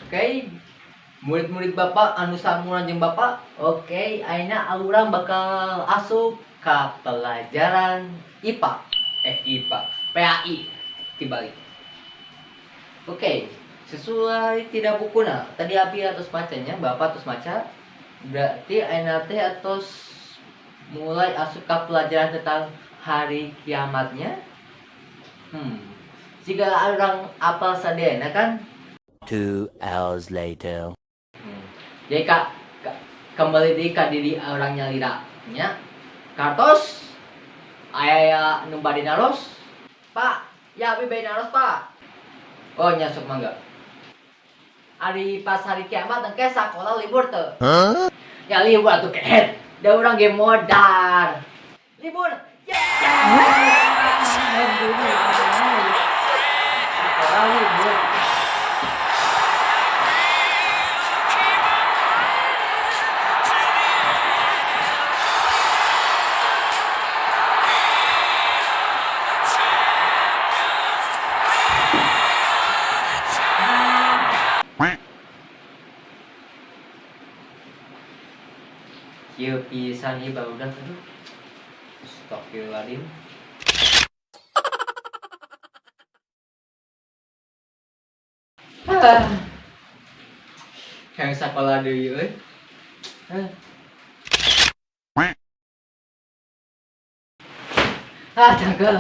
Oke, murid-murid Bapak anu samuran jeung Bapak. Oke, ayeuna urang bakal asup ka pelajaran IPA. IPA, PAI dibalik. Oke, sesuai tidak bukuna. Tadi abi atos macanya, Bapak atos maca. Berarti ayeuna teh atos mulai asup ka pelajaran tentang hari kiamatnya. Jika orang apal sadayana kan? 2 hours later. Jadi kak, kembali deui ka diri orang nyalira nya. Kartos aya nu bade naros? Pak, ya abi bade naros, Pak. Oh, nya sok mangga. Ari pas hari kiamat engke sakola libur teu? Huh? Ya libur atuh kehet. Da urang ge modar. Libur. Yeah. Sakola libur. Kieu pisan ieu barudak aduh. Astagfirullahaladzim. Ah. Kayak sekolah deui euy. Ah. Ah, cangkel.